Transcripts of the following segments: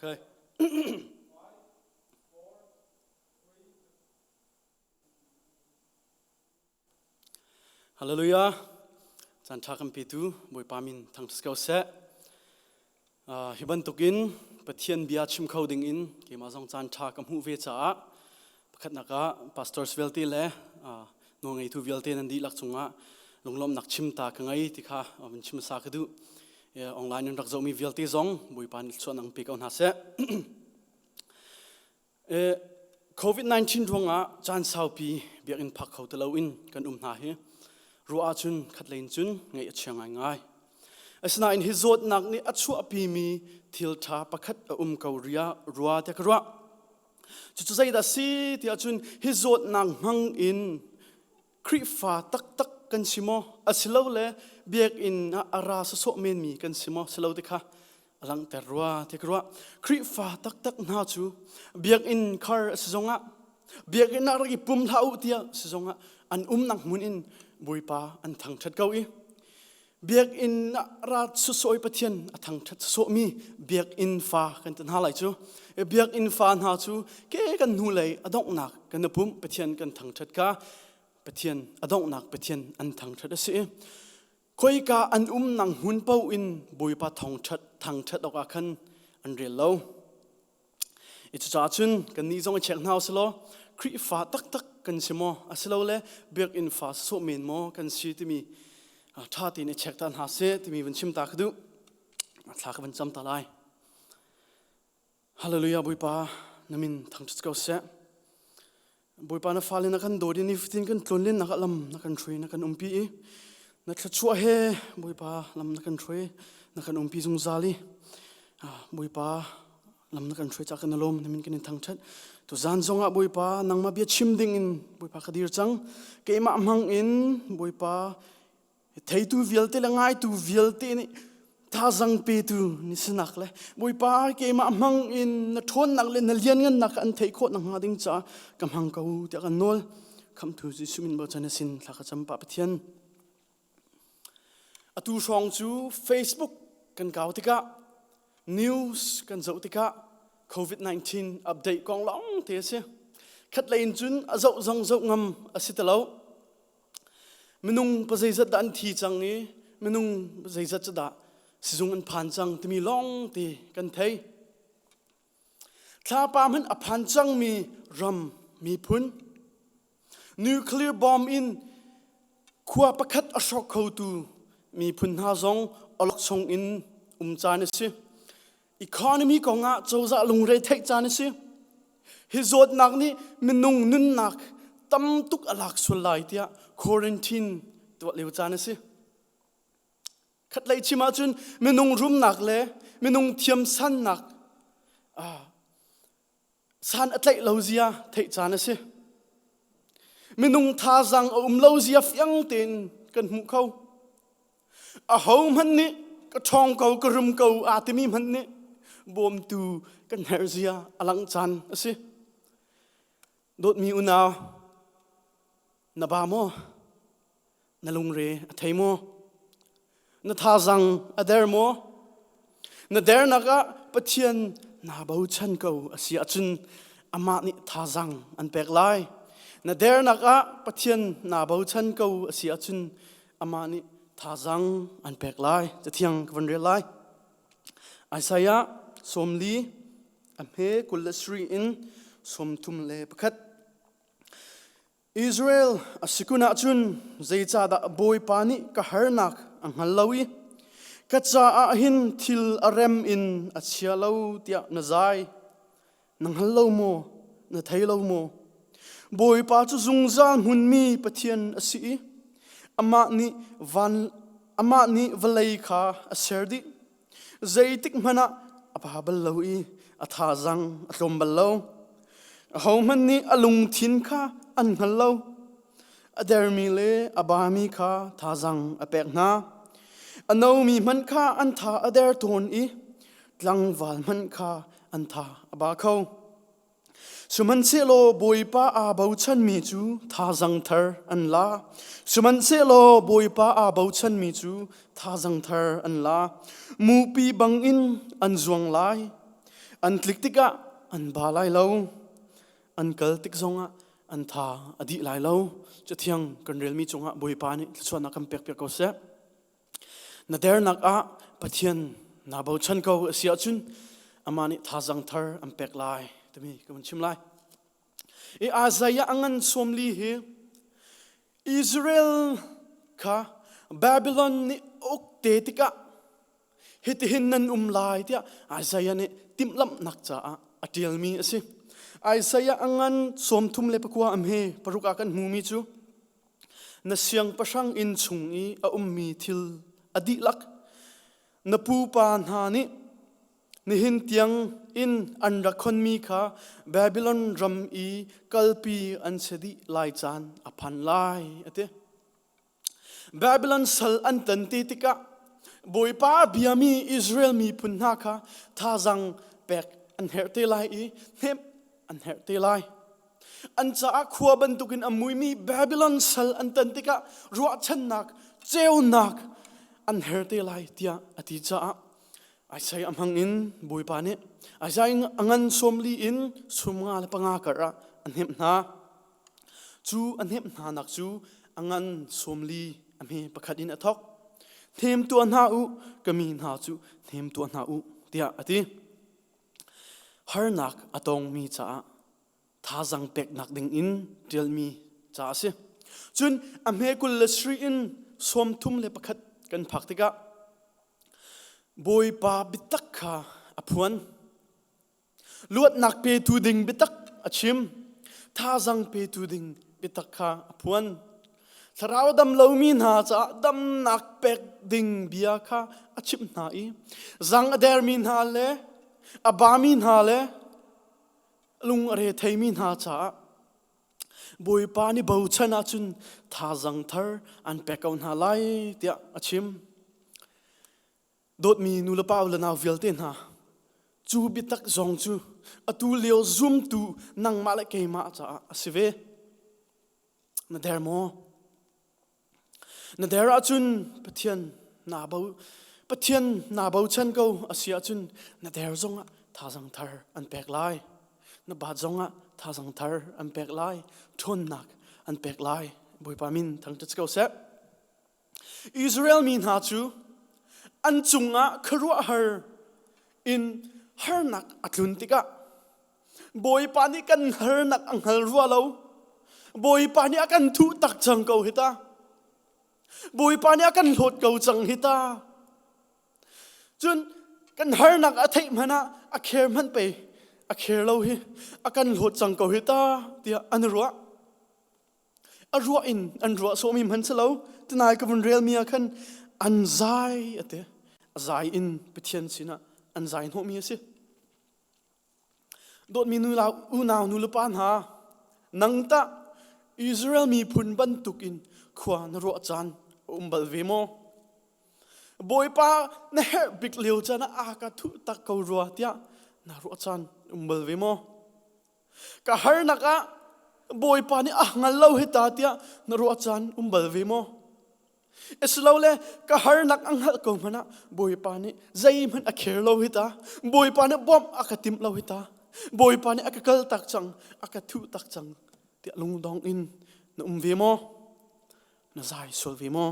Okay. Hallelujah. Caan ṭha kan petu Bawipa min thangṭhat ko seh. Uh, hi bantukin Pathian bia chim kho ding in keimah zong caan ṭha ka hmuh ve caah pakhatnak ah pastors vialte le uh, nawlngeitu vialte nan dihlak cungah lunglawmhnak chim ta ka ngei ti kha van chim sa ka duh. Online in rak zohmi vialte zong Bawipa nih thluachuah nang pe ko hna seh. COVID-19 ruangah caan saupi biakinn phak kho ti loin kan um hna hi ruah ahcun khatlei in cun ngaih a chia ngaingai. Asinain hi zawtnak nih a chuahpimi thil ṭha pakhat a um ko ria rua tiah ka ruah. Cucu zeidah si tiah cun hi zawtnak hmang in Khrihfa taktak kan si maw asilole biakinn ah a ra sawsawh menmi kan si maw silo ti kha a langhter rua ti ka ruah. Khrihfa taktak hna cu biakinn khar a si zongah biakinn ah rak i pum hlah u tiah si zongah an umnak hmun in Bawipa an thangṭhat ko i biakinn ah ra sawsawh i Pathian a thangṭhat sawsawhmi biakinn fa kan ti hna lai cu. Biakinn fa hna cu ke kan hnulei a donghnak kan i pum Pathian kan thangṭhat kha Pathian a donghnak Pathian an thangṭhat a si i khoika an umnak hmun paoh in Bawipa thawngṭhat thangṭhat awkah khan an rel lo. I cucaah cun kannih zong i check hna usih law Khrihfa taktak kan si maw asilole biakinn fa sawh men maw kan si timi ṭha tein i check ta hna seh timi van chim ta ka duh. Thla ka van cam ta lai. Hallelujah Bawipa na min thangṭhat ko seh. Bawipa na fale na kan dawt i nifatin kan tlonlennak ah lam na kan hruai na kan umpi i na thluachuah he Bawipa lam na kan hruai na kan umpi zungzal i Bawipa lam na kan hruai ca kan lawm na min kan in thangṭhat tu zan zongah Bawipa nangmah bia chim ding in Bawipa ka dir cang keimah hmang in Bawipa Theitu vialte le ngaitu vialte nih thazang petu ni sinak le Bawipa keimah hmang in na ṭhawnnak le na lianngannak an theih khawh nakhnga ding caah ka hmang ko tiah kan nawl. Khamhtu Jesuh min bochan a sin thla ka cam pah Pathian. Atu hrawng cu Facebook kan kau tikah news kan zoh tikah COVID-19 update kong lawng te a si. Khatlei in cun a zoh zong zoh ngam a si ti lo. Minung pazeizat dah an thi cang i minung zeizat cu dah sizung an phan cang timi lawng te kan thei. Thlapa hmanh a phan cangmi ram miphun nuclear bomb in khua pakhat a hrawk khotu miphun hna zong awlokchong in um caan a si. Economy kongah cozah lungre theih caan a si. Hi zawtnak nih minung nunnak tam tuk a lak sual lai tiah quarantine tuah lio caan a si. Khatlei chim ahcun minung rumnak le minung thiamsannak san a tlaih lo zia theih caan a si. Minung thazaang a um lo zia fiang tein kan hmuh kho. Ahohmanh nih ka ṭhawng ko, ka rum ko aa timi hmanh nih bawmtu kan herh zia a langh caan a si. Dawtmi unau, na ba maw? Na lungre a thei maw? Na thazaang a der maw? Na dernak ah Pathian naa bochan ko a si ahcun amah nih thazaang an pek lai. Na dernak ah Pathian naa bochan ko a si ahcun amah nih thazaang an pek lai. Cathiang ka van rel lai. Isaiah 40 a hme 23 in 31. Israel a si kun ahcun zeicahdah Bawipa nih ka harnak a hngal lo i ka caah hin thil a rem in a chia lo tiah na zai? Na hngal lo maw? Na thei lo maw? Bawipa cu zungzal hmunmi Pathian a si i amah nih van amah nih vawlei kha a ser dih. Zeitik hmanh ah a pa bal lo i a thazang a tlawm bal lo. Ahohmanh nih a lungthin kha an hngal lo. A dermi le a bami kha thazang a pek hna. A nomi hmanh kha an tha a der tawn i tlangval hmanh kha an tha a ba kho. Sihmanhsehlaw Bawipa aa bochanmi cu thazang thar an la. Sihmanhsehlaw Bawipa aa bochanmi cu thazang thar an la. Mupi bangin an zuang lai. An tlik tikah an ba lai lo. An kal tik zongah an tha a dih lai lo. Cathiang kan relmi cungah Bawipa nih thluachuahnak kan pekpiak ko seh. Na dernak ah Pathian naa bochan ko a si ahcun amah nih thazaang thar an pek lai timi ka vun chim lai. I Isaiah a ngan sawmli hi Israel kha Babylon nih uk te tikah hitihin nan um lai tiah Isaiah nih timhlamhnak caah a ṭialmi a si. Isaiah a ngan 34 am he paruk ah kan hmumi cu na siangpahrang inn chung i a ummi thil a dihlak na pupa hna nih nihin tiang in an rak khonmi kha Babylon ram i kalpi an si dih lai caan a phan lai a ti. Babylon sal an tan te tikah Bawipa a biami Israel miphun hna kha thazaang pek an herh te lai i hnemh an herh te lai. An caah khua bantukin a muimi Babylon sal an tan tikah ruahchannak, ceunak an her te lai tiah a ti caah Isaiah a hmang in Bawipa nih Isaiah a ngan sawmli in sum nga le panga kar ah a hnemh hna. Cu a hnemh hnanak cu a ngan sawmli a hme pakhat in a thawk. Hnem tuah hna u, ka mi hna cu hnem tuah hna u, tiah a ti. Harnak a tongmi caah thazang peknak ding in ṭialmi ca a si. Cun a hme 20 le sri in 31 kan phak tikah Bawipa biatak kha a phuan. Luatnak petu ding biatak a chim. Thazang petu ding biatak kha a phuan. Thlarau dam lomi hna caah damnak pek ding bia kha a chimh hna i zang a dermi hna le a bami hna le lung a re theimi hna caah Bawipa nih bochan ahcun thazang thar an pek ko hna lai tiah a chim. Dawtmi nulepa le nau vialte hna, cu biatak zong cu atu lio zumtu nangmah le keimah caah a si ve. Na der maw? Na der ahcun Pathian naa bo Pathian naa bochan ko a si ahcun na der zongah thazang thar an pek lai. Na bat zongah thazang thar an pek lai. Ṭhawnnak an pek lai. Bawipa min thangṭhat si ko seh. Israel mi hna cu an cungah khuaruahhar in harnak a tlun tikah Bawipa nih kan harnak a hngal rua lo. Bawipa nih a kan thuh tak cang ko hi ta. Bawipa nih a kan hlawt ko cang hi ta. Cun kan harnak a theih hmanh ah a kher hmanh pei a kher lo hi a kan hlawt cang ko hi ta tiah an ruah. A ruah in an ruah sawhmi hman si lo. Tinai ka vun relmi ah khan an zai a ti. A zai in Pathian sinah an zai hnawhmi a si. Dawtmi unau nu le pa hna, nang tah Israel miphun bantukin khua na ruah caan a um bal ve maw? Bawipa na herh bik lio caan ah a ka thuh tak ko rua tiah na ruah caan um bal ve maw? Ka harnak ah Bawipa nih a hngal lo hi ta tiah na ruah caan um bal ve maw? Asilole ka harnak a hngalh ko hmanh ah Bawipa nih zeihmanh a kher lo hi ta. Bawipa nih bawmh a ka timh lo hi ta. Bawipa nih a ka kal tak cang, a ka thuh tak cang tiah lungdong in na um ve maw? Na zai sual ve maw?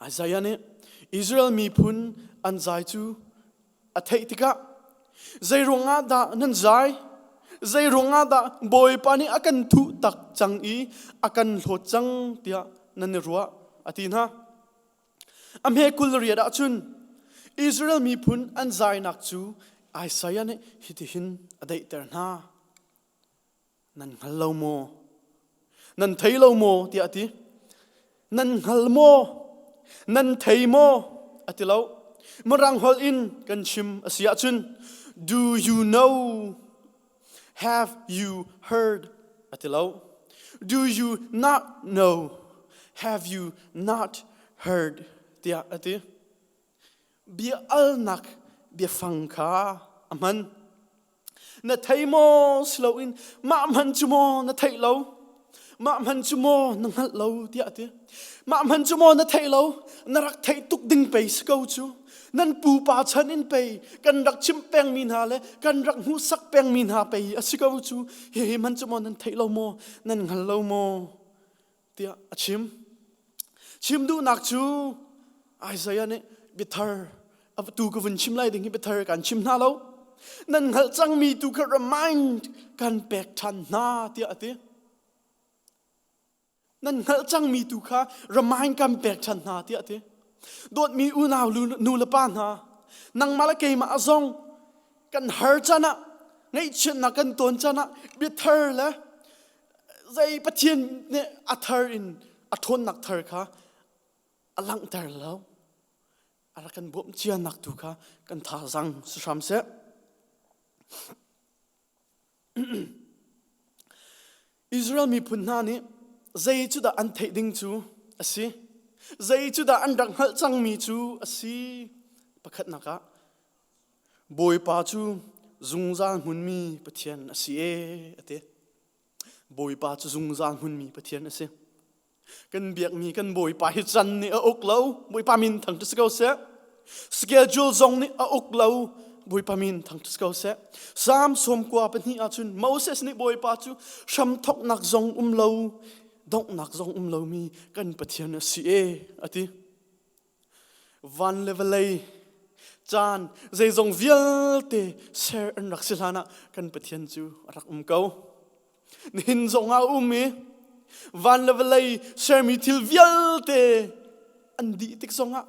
Isaiah nih Israel miphun an zai cu a theih tikah zei ruangah dah nan zai? Zei ruangah dah Bawipa nih a kan thuh tak cang i a kan hlawt cang tiah nan i ruah a ti hna. A hme 28 ah cun Israel miphun an zainak cu Isaiah nih hitihin a daihter hna. Nan hngal lo maw? Nan thei lo maw? tiah a ti. Nan hngal maw? Nan thei maw? A ti lo. Mirang holh in kan chim a si ahcun Do you know? Have you heard? A ti lo. Do you not know? Have you not heard? tiah a ti. Bia alnak biafang kha a hman. Na thei maw si loin mah hman cu maw na theih lo? Mah hman cu maw na hngalh lo tiah a ti. Mah hman cu maw na theih lo? Na rak theih tuk ding pei si ko cu. Nan pupa chan in pei kan rak chimh pengmi hna le kan rak hmuhsak pengmi hna pei a si ko cu. Hihi hmanh cu maw nan theih lo maw, nan hngal lo maw? tiah a chim. Chim duhnak cu Isaiah nih biathar tu ka vun chim lai ding hi biathar kan chim hna lo. Nan hngalh cangmi tu kha remind kan pek ṭhan hna tiah a ti. Nan hngalh cangmi tu kha remind kan pek ṭhan hna tiah a ti. Dawtmi unau nu le pa hna, nangmah le keimah zong kan har caan ah ngaihchiatnak kan tawn caan ah biathar le zei Pathian nih a thar in a ṭhawnnak thar kha a langhter lo. A rak kan bawmh cianak tu kha kan thazaang si hram seh. Israel miphun hna nih zei cu dah an theih ding cu a si? Zei cu dah an rak hngalh cangmi cu a si? Pakhatnak ah Bawipa cu zungzal hmunmi Pathian a si ee a ti. Bawipa cu zungzal hmunmi Pathian a si. Kan biakmi kan Bawipa hi can nih a uk lo. Bawipa min thang si ko seh. Schedule zong nih a uk lo. Bawipa min thang si ko seh. Psalm sawmkua pahnih ahcun Moses nih Bawipa cu hramthoknak zong um lo, donghnak zong um lomi kan Pathian a si e a ti. Van le vawlei caan zeizong vialte ser an rak si hlan ah kan Pathian cu a rak um ko. Nihin zong ah a um i van le vawlei sermi thil vialte an dih tik zongah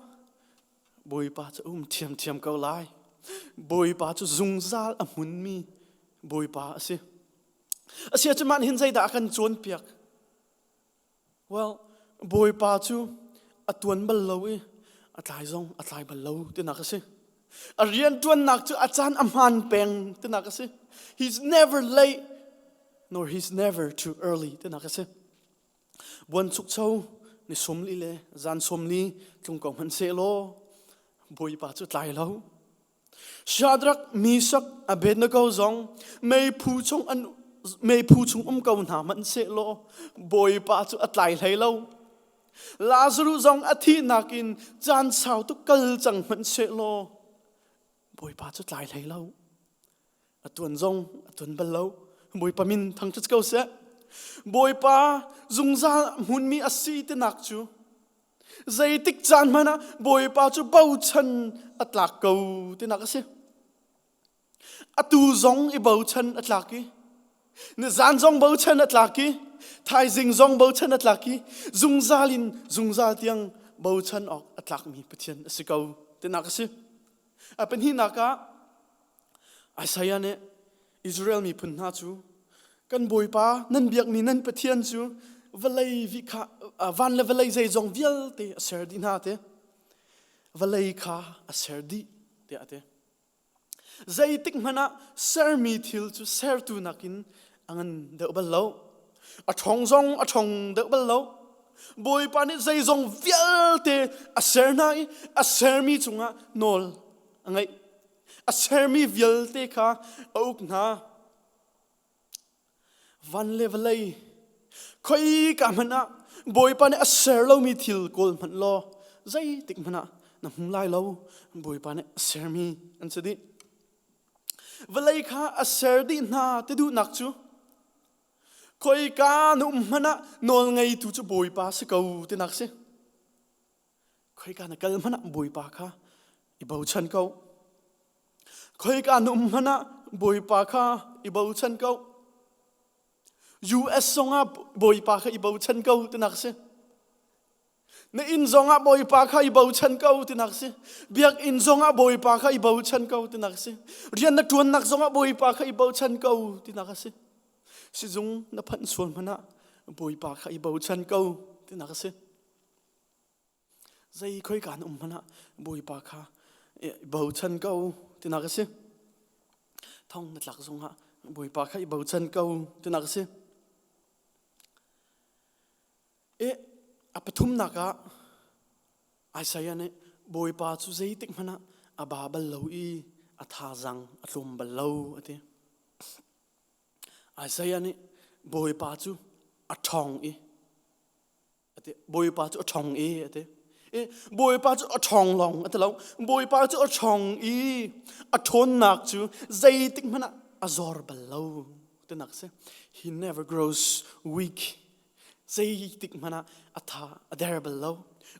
Bawipa cu a um ṭhiamṭhiam ko lai. Bawipa cu zungzal a hmunmi Bawipa a si. Asiah mah hin zeidah a kan cawnpiak? Well, Bawipa cu a tuan bal lo i a tlai zong a tlai bal lo tinak a si. A rianṭuannak cu a caan a hmaan peng tinak a si. He's never late nor he's never too early tinak a si. Buanchukcho ni sawmli le zan sawmli tlung ko hmanh sehlaw Bawipa cu tlai lo. Shadrach, Meshach, Abednego zong meiphu chung an meiphu chung um ko hna hmanh sehlaw Bawipa cu a tlai hlei lo. Lazarus zong a thihnak in caan sau tuk kal cang hmanh sehlaw Bawipa cu tlai hlei lo. A tuan zong a tuan bal lo. Bawipa min thangṭhat ko seh. Bawipa zungzal hmunmi a si tinak cu Zeitik caan hmanh ah Bawipa cu bochan a tlak ko tinak a si. Atu zong i bochan a tlak i nizan zong bochan a tlak i thaizing zong bochan a tlak i zungzal in zungzal tiang bochan awk a tlakmi Pathian a si ko tinak a si. A pahnihnak ah Isaiah nih Israel miphun hna cu kan Bawipa nan biakmi nan Pathian cu vawlei vi kha van le vawlei zeizong vialte a ser dih hna te vawlei kha a ser dih tiah a ti. Zeitik hmanh ah sermi thil cu sertu nakin a ngan deuh bal lo. A ṭhawng zong a ṭhawng deuh bal lo. Bawipa nih zeizong vialte a ser hna i a sermi cungah nawl a ngeih. A sermi vialte kha a uk hna. Van le vawlei khoika hmanh ah Bawipa nih a ser lomi thil kawl hmanh law zeitik hmanh ah na hmu lai lo. Bawipa nih a sermi an si dih. Vawlei kha a ser dih hna ti duhnak cu khoika na um hmanh ah nawl ngeitu cu Bawipa si ko tinak si. Khoika na kal hmanh ah Bawipa kha i bochan ko. Khoika na um hmanh ah Bawipa kha i bochan ko. US zongah Bawipa kha i bochan ko tinak si. Na inn zongah Bawipa kha i bochan ko tinak si. Biakinn zongah Bawipa kha i bochan ko tinak si. Rian na ṭuannak zongah Bawipa kha i bochan ko tinak a si. Sizung na phanh sual hmanh ah Bawipa kha i bochan ko tinak a si. Zei khoika na um hmanh ah Bawipa kha i bochan ko tinak a si. Thong na tlak zongah Bawipa kha i bochan ko tinak a si. I a pathumnak ah Isaiah nih Bawipa cu zeitik hmanh ah a ba bal lo i a thazaang a tlawm bal lo a ti. Isaiah nih Bawipa cu a ṭhawng i Bawipa cu a ṭhawng i a ti. Bawipa cu a ṭhawng lawng a ti lo. Bawipa cu a ṭhawng i a ṭhawnnak cu zeitik hmanh ah a zor bal lo tinak si. He never grows weak. Zeitik hmanh ah a tha a der bal lo.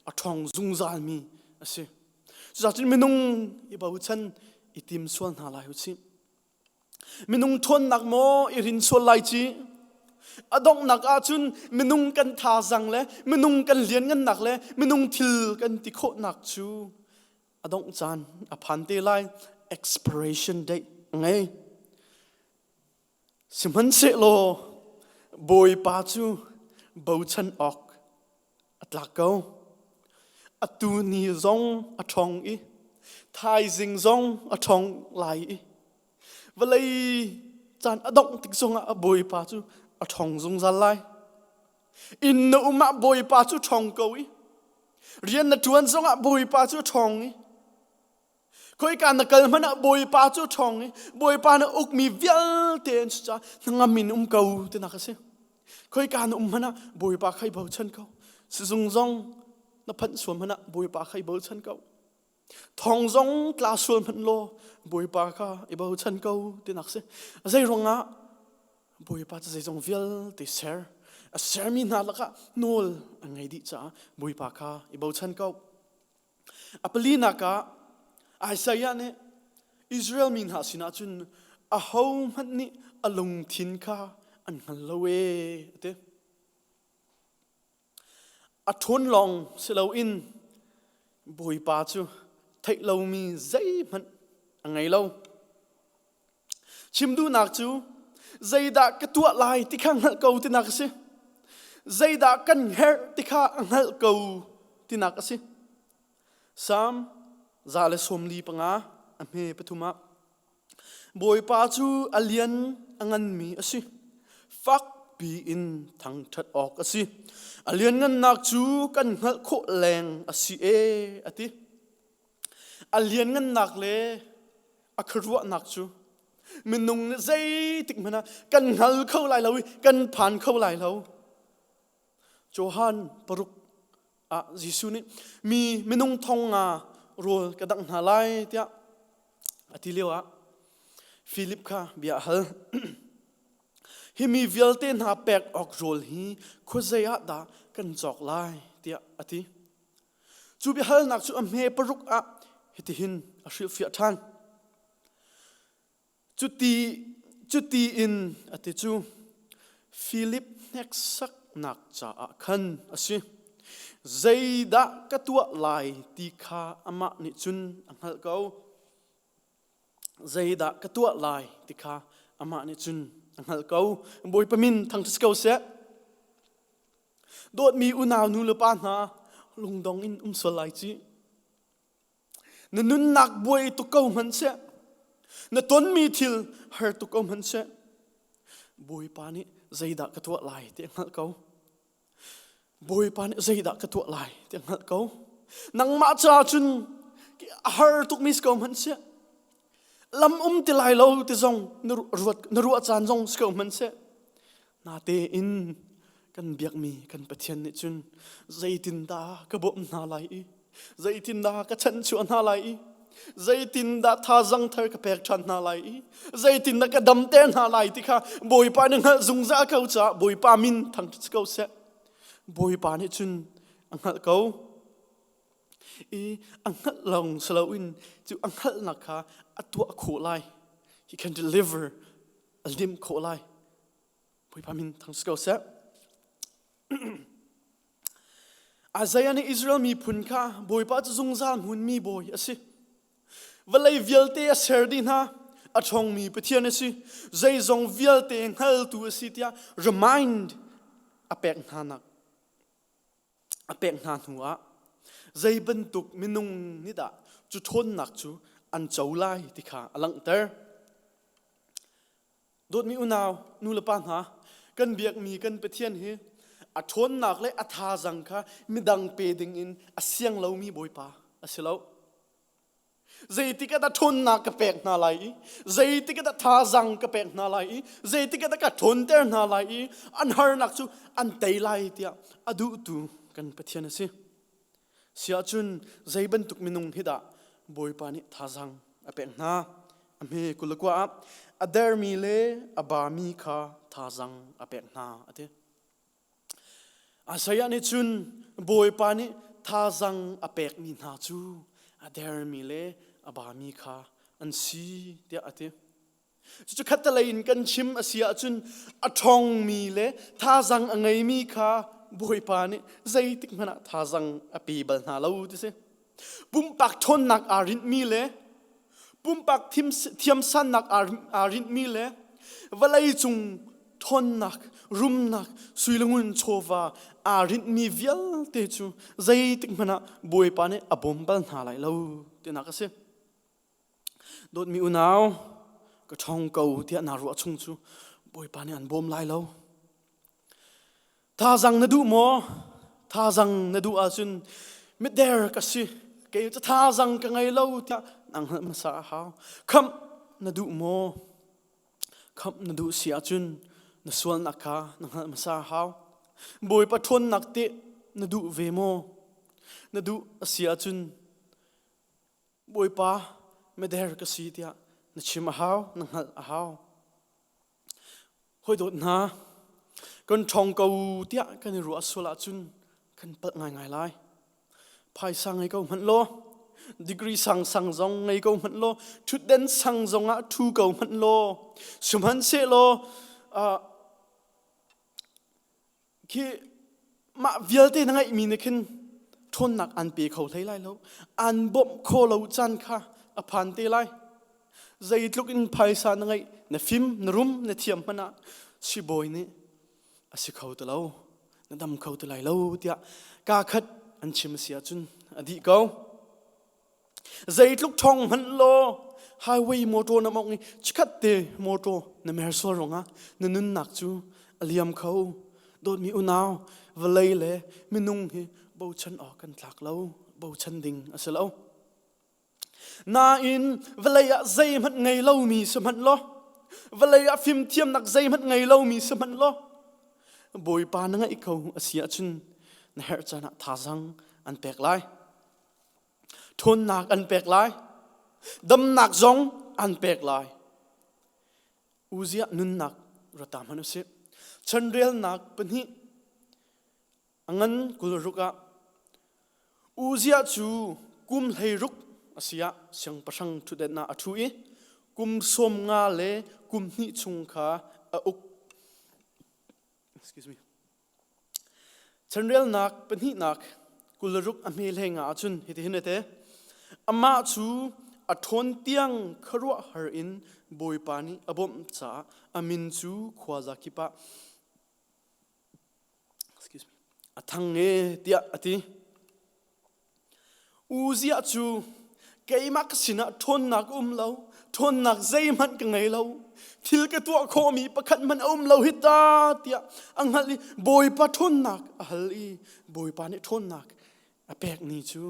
A ṭhawng zungzalmi a si. Cucaah minung i bochan i tim sual hna lai u sih. Minung ṭhawnnak maw i rin sual lai ci? A donghnak ahcun minung kan thazang le minung kan lianngannak le minung thil kan ti khawhnak cu a dongh caan a phan te lai. Expiration date a ngei. Sihmanhsehlaw Bawipa cu bochan awk a tlak ko. Atu ni zong a ṭhawng i thaizing zong a ṭhawng lai i vawlei caan a dongh tik zongah a Bawipa cu a ṭhawng zungzal lai. Inn na um ah Bawipa cu ṭhawng ko i rian na ṭuan zongah Bawipa cu a ṭhawng i Khoika na kal hmanh ah Bawipa cu ṭhawng i Bawipa na ukmi vialte an si caah hnangam in um ko tinak a si. Khoika na um hmanh ah Bawipa kha i bochan ko. Sizung zong na phanh sual hmanh ah Bawipa kha i bochan ko. Thong zong tla sual hmanh law Bawipa kha i bochan ko tinak si. Zei ruangah Bawipa cu zeizong vialte ser a sermi hna lakah nawl a ngei dih caah Bawipa kha i bochan ko. A palinak ah Isaiah nih Israel mi hna sinah cun ahohmanh nih a lungthin kha an hngal lo ee a ti. A ṭhawn lawng si loin Bawipa cu theih lomi zeihmanh a ngei lo. Chim duhnak cu zeidah ka tuah lai ti kha hngalh ko tinak a si. Zeidah kan herh ti kha a hngalh ko tinak a si. Salm 145 a hme pathum ah Bawipa cu a lian a nganmi a si. Fakpi in thangṭhat awk a si. A lianngannak cu kan hngalh khawh leng a si ee a ti. A lianngannak le a khuaruahnak cu minung nih zeitik hmanh ah kan hngal kho lai lo i kan phan kho lai lo. Johan paruk ah Jesuh nih mi minung thong nga rawl ka dangh hna lai tiah a ti lio ah Philip kha bia a hal. Hi mi vialte hna pek awk rawl hi khuazei ah dah kan cawk lai tiah a ti. Cu biahalnak cu a hme paruk ah hitihin a hrilhfiah ṭhan. Cuti, cuti in a ti cu Philip hneksaknak caah khan a si. Zeidah ka tuah lai ti kha amah nih cun a hngalh ko. Zeidah ka tuah lai ti kha amah nih cun a hngalh ko. Bawipa min thangṭhat si ko seh. Dawtmi unau nu le pa hna lungdong in um sual lai ci. Na nunnak buai tuk ko hmanhseh, na tonmi thil har tuk ko hmanhseh, Bawipa nih zeidah ka tuah lai ti a hngalh ko. Bawipa nih zeidah ka tuah lai ti a hngalh ko. Nangmah caah cun a har tukmi si ko hmanhseh, lam um ti lai lo ti zong na ruah caan zong si ko hmanhseh, Natein kan biakmi kan Pathian nih cun zeitindah ka bawmh hna lai i zeitindah ka chanhchuah hna lai i zeitindah thazang thar ka pek ṭhan hna lai i zeitindah ka damter hna lai ti kha Bawipa nih hngalh zungzal ko caah Bawipa min thangṭhat si ko seh. Bawipa nih cun a hngalh ko i a hngalh lawng si loin cu a hngalhnak kha a tuah khawh lai. He can deliver a lim khawh lai. Bawipa min thang si ko seh. Isaiah nih Israel miphun kha Bawipa cu zungzal hmunmi bawi a si. Vawlei vialte a ser dih hna, a ṭhawngmi Pathian a si, zeizong vialte hngaltu a si tiah remind a pek hna nak a pek hna hnuah zei bantuk minung nih dah cu ṭhawnnak cu an co lai ti kha a langhter. Dawtmi unau, nu le pa hna, kan biakmi kan Pathian hi a ṭhawnnak le a thazang kha midang pe dingin a siang lomi Bawipa a si lo. Zeitik ah dah ṭhawnnak ka pek hna lai i zeitik ah dah thazang ka pek hna lai i zeitik ah dah ka ṭhawnter hna lai i an harnak cu an tei lai tiah a duhtu kan Pathian a si. Siahcun zei bantuk minung hi dah Bawipa nih thazaang a pek hna? A hme 29 ah a dermi le a bami kha thazaang a pek hna a ti. Isaiah nih cun Bawipa nih thazaang a pekmi hna cu a dermi le a bami kha an si tiah a ti. Cucu khattelei in kan chim a si ahcun a ṭhawngmi le thazaang a ngeimi kha Bawipa nih zeitik hmanh ah thazaang a pe bal hna lo ti si. Pumpak ṭhawnnak aa rinhmi le pumpak thiamsannak aa rinhmi le vawlei cung ṭhawnnak, rumnak, sui le ngun chawva aa rinhmi vialte cu zeitik hmanh ah Bawipa nih a bawm bal hna lai lo tinak a si. Dawtmi unau, ka ṭhawng ko tiah naa ruah chung cu Bawipa nih an bawm lai lo. Thazang na duh maw? Thazang na duh ahcun mider ka si, kei cu thazang ka ngei lo tiah nang hngalh hmasa a hau. Khamh na duh maw? Khamh na duh si ahcun na sualnak kha na hngalh hmasa a hau. Bawipa ṭhawnnak teh na duh ve maw? Na duh a si ahcun Bawipa meder ka si tiah na chim a hau, na hngalh a hau. Hawi dawt hna, kan ṭhawng ko tiah kan i ruah sual ahcun kan palh ngaingai lai. Phaisa ngei ko hmanh law, degree sang sang zong ngei ko hmanh law, ṭhutden sang zong ah ṭhu ko hmanh law, sihmanhsehlaw uh, khi mah vialte na ngeihmi nih khin ṭhawnnak an pe kho hlei lai lo an bawmh kho lo caan kha a phan te lai zeitluk in phaisa na ngeih na fim na rum na thiam hmanh ah sibawi nih a si kho ti lo na dam kho ti lai lo tiah kaa khat an chim a si ahcun a dih ko Zeitluk ṭhawng hmanh law highway motor na mawngh i chikkhat te motor na mer sual ruangah na nunnak cu a liam kho. Dawtmi unau, vawlei le minung hi bochan awk kan tlak lo, bochan ding a si lo. Nain vawlei ah zeihmanh ngei lomi si hmanh law, vawlei ah fimthiamnak zeihmanh ngei lomi si hmanh law, Bawipa na ngeih ko a si ahcun na herh caan ah thazaang an pek lai. Ṭhawnnak an pek lai. Damnak zong an pek lai. Uziah nunnak rata hmanh usih. Chanrelnak pahnih a ngan 26 ah Uziah cu kum 16 a si ah siangpahrang ṭhutdenh ah a ṭhu i kum 50 le kum hnih chung kha a uk. Excuse me. Chanrelnak pahnihnak 26 a hme hlei nga ahcun hitihin a ti. Amah cu a ṭhawn tiang khuaruahhar in Bawipa nih a bawmh caah a min cu khuaza kip ah excuse me, a thang e tiah a ti. Uziah cu keimah ka sinah ṭhawnnak um lo, ṭhawnnak zeihmanh ka ngei lo, thil ka tuah khawhmi pakhat hmanh a um lo hi ta tiah a hngalh i Bawipa ṭhawnnak a hal i Bawipa nih ṭhawnnak a pek ni cu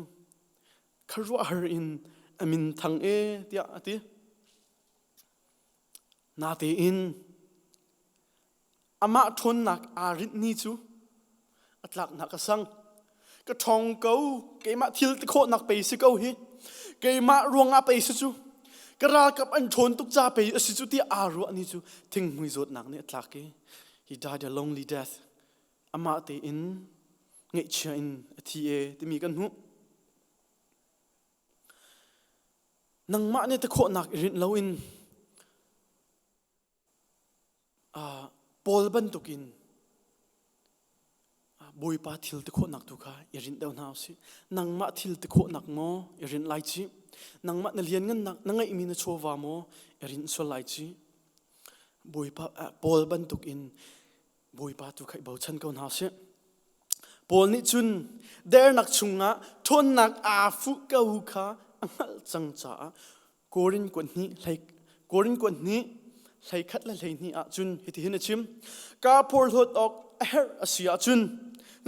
khuaruahhar in a min thang e tiah a ti. Natein Amah ṭhawnnak aa rinh ni cu a tlaknak a sang. Ka ṭhawng ko, keimah thil ti khawhnak pei si ko hi. Keimah ruangah pei si cu. Ka ralkap an ṭhawn tuk ca pei a si cu ti aa ruah ni cu thinghmui zawtnak nih a tlak i he died a lonely death. Amah tein ngaihchia in a thi e timi kan hmuh. Nangmah nih ti khawhnak i rinh loin Paul bantukin Bawipa thil ti khawhnak tu kha i rinh deuh hna usih. Nangmah thil ti khawhnak maw i rinh lai ci? Nangmah na lianngannak na ngeihmi na chawva maw i rinh sual lai ci? Bawipa Paul bantukin Bawipa tu kha i bochan ko hna usih. Paul nih cun dernak chungah ṭhawnnak aa fuh ko kha a hngalh cang caah Korin kuat hnih hlei Korin kuat hnih hlei khat le hlei hnih ah cun hitihin a chim kaa porhlawt awk a herh a si ahcun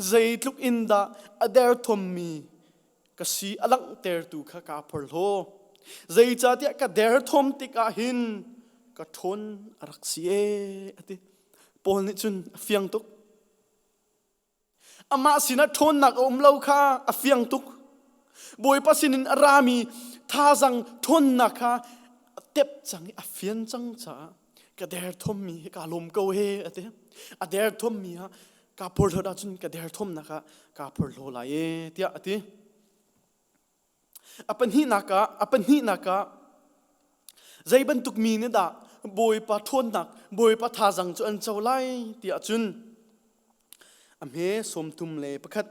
zeitluk in dah a derthawmmi ka si a langhtertu kha kaa porhlaw zeicahtiah ka derthawm tikah hin ka ṭhawn a rak si ee a ti Paul nih cun a fiang tuk amah sinah ṭhawnnak a um lo kha a fiang tuk. Bawipa sinin a rami thazang ṭhawnnak kha a tep cang i a fian cang caah ka derthawmmi hi kaa lawm ko he a ti. A derthawmmi ah kaa porhlawt ahcun ka derthawmnak ah kaa porhlaw lai e tiah a ti. A pahnihnak ah, a pahnihnak ah zei bantuk mi nih dah Bawipa ṭhawnnak, Bawipa thazang cu an co lai tiah cun a hme 31.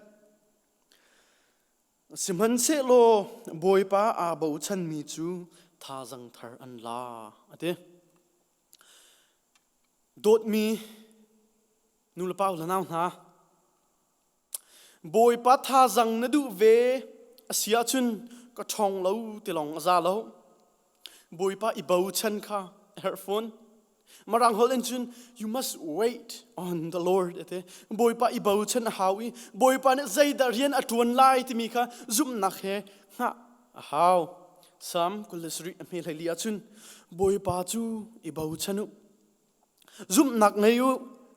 Sihmanhsehlaw Bawipa aa bochanmi cu thazang thar an la a ti. Dawtmi nulepa le nau hna, Bawipa thazang na duh ve a si ahcun ka ṭhawng lo ti lawng a za lo. Bawipa i bochan kha a herh fawn. Mirang holh in cun you must wait on the Lord ati. Bawipa i bochan a hau i Bawipa nih zeidah rian a ṭuan lai timi kha zumhnak he hngah a hau. Psalm 27 a hme hleili ahcun Bawipa cu i bochan u. Zumhnak ngei u,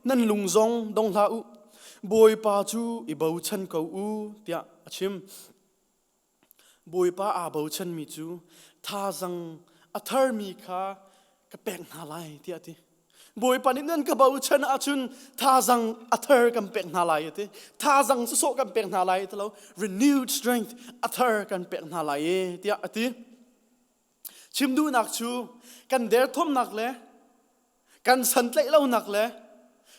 nan lung zong dong hlah u. Bawipa cu i bochan ko u tiah a chim. Bawipa aa bochanmi cu thazang a tharmi kha ka pek hna lai tiah a ti. Bawipa nih nan ka bochan ahcun thazang a thar kan pek hna lai a ti. Thazang sawsawh kan pek hna lai ti lo, renewed strength a thar kan pek hna lai e tiah a ti. Chim duhnak cu kan derthawmnak le kan santlaih lonak le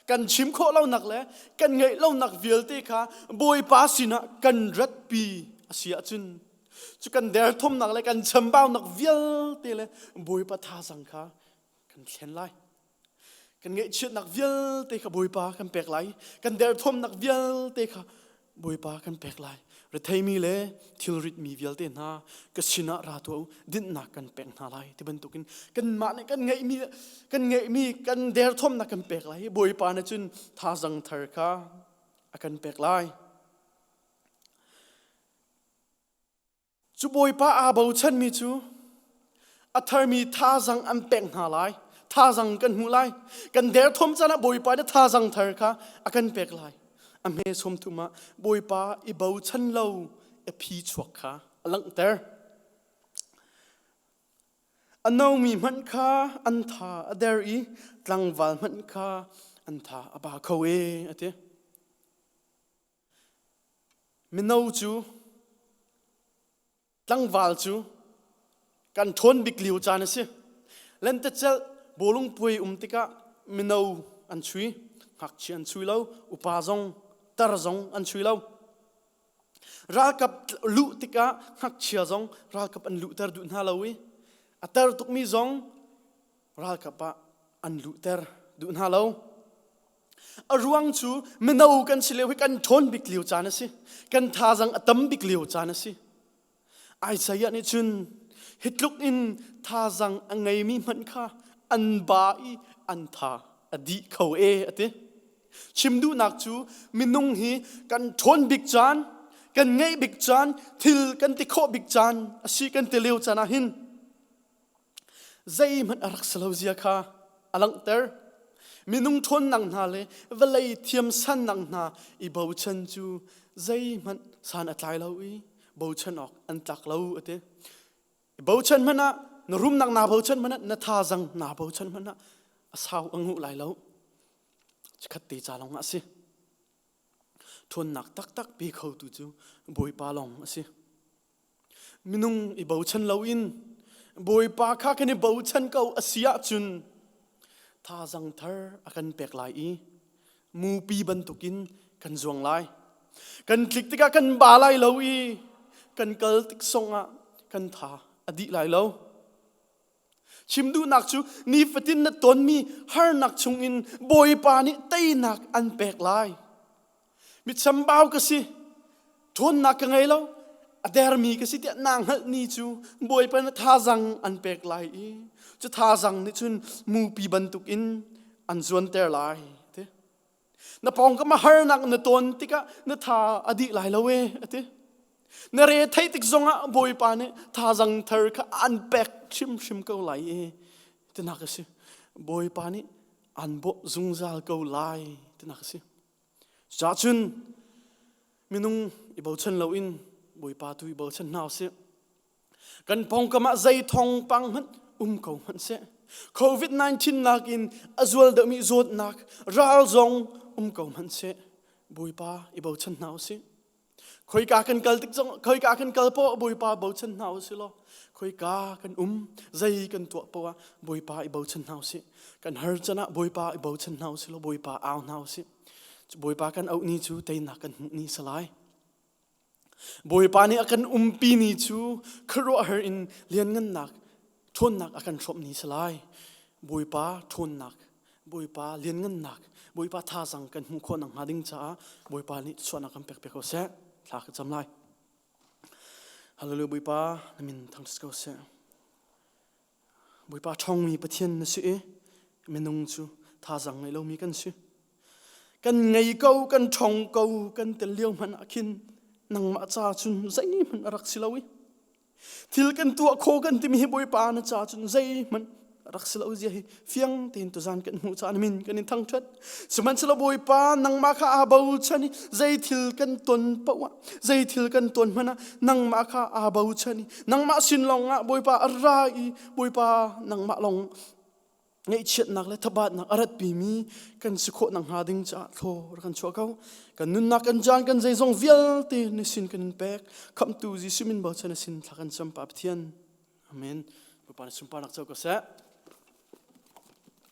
kan chim khawh lonak le kan ngeih lonak vialte kha Bawipa sinah kan ratpi a si ahcun cu kan derthawmnak le kan chambaunak vialte le Bawipa thazang kha kan thlen lai. Kan ngaihchiatnak vialte kha Bawipa kan pek lai. Kan derthawmnak vialte kha Bawipa kan pek lai. Retheimi le thilritmi vialte hna ka sinah ra tuah u, dinhnak kan pek hna lai ti bantukin kanmah nih kan ngeihmi kan ngeihmi kan derthawmnak kan pek lai. Bawipa nih cun thazang thar kha a kan pek lai. Cu Bawipa aa bochanmi cu a tharmi thazang an pek hna lai. Thazang kan hmu lai. Kan derthawm caan ah Bawipa nih thazang thar kha a kan pek lai. A hme 30 ah Bawipa i bochan lo a phi chuak kha a langhter. A nomi hmanh kha an tha a der i tlangval hmanh kha an tha a ba kho e a ti. Mino cu tlangval cu kan ṭhawn bik lio caan a si. Lentecelh bawlung puai um tikah mino an chui, ngakchia an chui lo, upa zong tar zong an chui lo. Ralkap luh tikah ngakchia zong ralkap an luhter duh hna lo i a tar tukmi zong ralkap ah an luhter duh hna lo. A ruang cu mino kan si lio hi kan ṭhawn bik lio caan a si. Kan thazang a tam bik lio caan a si. Isaiah nih cun hi tluk in thazang a ngeimi hmanh kha an ba i an tha a dih kho e a ti. Chim duhnak cu minung hi kan ṭhawn bik caan, kan ngeih bik caan, thil kan ti khawh bik caan a si kan ti lio caan ah hin zeihmanh a rak si lo zia kha a langhter. Minung ṭhawnnak hna le vawlei thiamsannak hna i bochan cu zeihmanh san a tlai lo i bochan awk an tlak lo a ti. I bochan hmanh ah na rumnak naa bochan hmanh ah na thazang naa bochan hmanh ah a sau a nguh lai lo. Chikkhat te ca lawng ah a si. Ṭhawnnak taktak pe khotu cu Bawipa lawng a si. Minung i bochan loin Bawipa kha kan i bochan ko a si ahcun thazang thar a kan pek lai i mupi bantukin kan zuang lai. Kan tlik tikah kan ba lai lo i kan kal tik zongah kan tha a dih lai lo. Chim duhnak cu nifatin na tonmi harnak chungin Bawipa nih teinak an pek lai. Mitchambau ka si, ṭhawnnak ka ngei lo, a dermi ka si tiah naa hngalh ni cu Bawipa nih thazang an pek lai i cu thazang nih cun mupi bantukin an zuanter lai. Ti. Na pawngkam a harnak na tawn tikah na tha a dih lai lo e a ti. Na re theih tik zongah Bawipa nih thazang thar kha an pek hrimhrim ko lai e tinak a si. Bawipa nih an bawmh zungzal ko lai tinak a si. Cucaah cun minung i bochan loin Bawipa tu i bochan hna usih. Kan pawngkam ah zei thawngpang hmanh um ko hmanh seh. COVID-19 nakin a zual deuhmi zawtnak ral zong um ko hmanh seh. Bawipa i bochan hna usih. Khoika kan kal tik zong khoika kan kal poah Bawipa bochan hna usih law khoika kan um zei kan tuah poah Bawipa i bochan hna usih. Kan har can ah Bawipa i bochan hna usih law Bawipa au hna usih. Bawipa kan auh ni cu teinak kan hmuh ni salai. Bawipa nih a kan umpi ni cu khuaruahhar in lianngannak ṭhawnnak a kan hrawmh ni salai. Bawipa ṭhawnnak, Bawipa lianngannak, Bawipa thazang kan hmuh khawh nakhnga ding caah Bawipa nih chuahnak kan pek piak ko seh. Thla ka cam lai. Hallelujah Bawipa na min thangṭhat ko seh. Bawipa ṭhawngmi Pathian na si i minung cu thazang ngei lomi kan si. Kan ngei ko, kan ṭhawng ko, kan tel lio hmanh ah khin nangmah ca cun zeihmanh a rak si lo i Thil kan tuah kho kan timi hi Bawipa na ca cun zeihmanh rak si lo zia hi fiang tein tuzan kan hmuh caan min kan in thangṭhat. Sihmanhsehlaw Bawipa nangmah kha aa bochan i zei thil kan ton paoh ah zei thil kan ton hmanh ah nangmah kha aa bochan i nangmah sin lawng ah Bawipa a ra i Bawipa nangmah lawng ngaihchiatnak le thabatnak a ratpimi kan si khawh nakhnga ding caah thlaw rak kan chuah ko. Kan nunnak kan caan kan zeizong vialte na sin kan in pek. Khamhtu Jesuh min bochan na sin thla kan cam Pa Pathian. Amen. Bawipa na sunparnak co ko seh.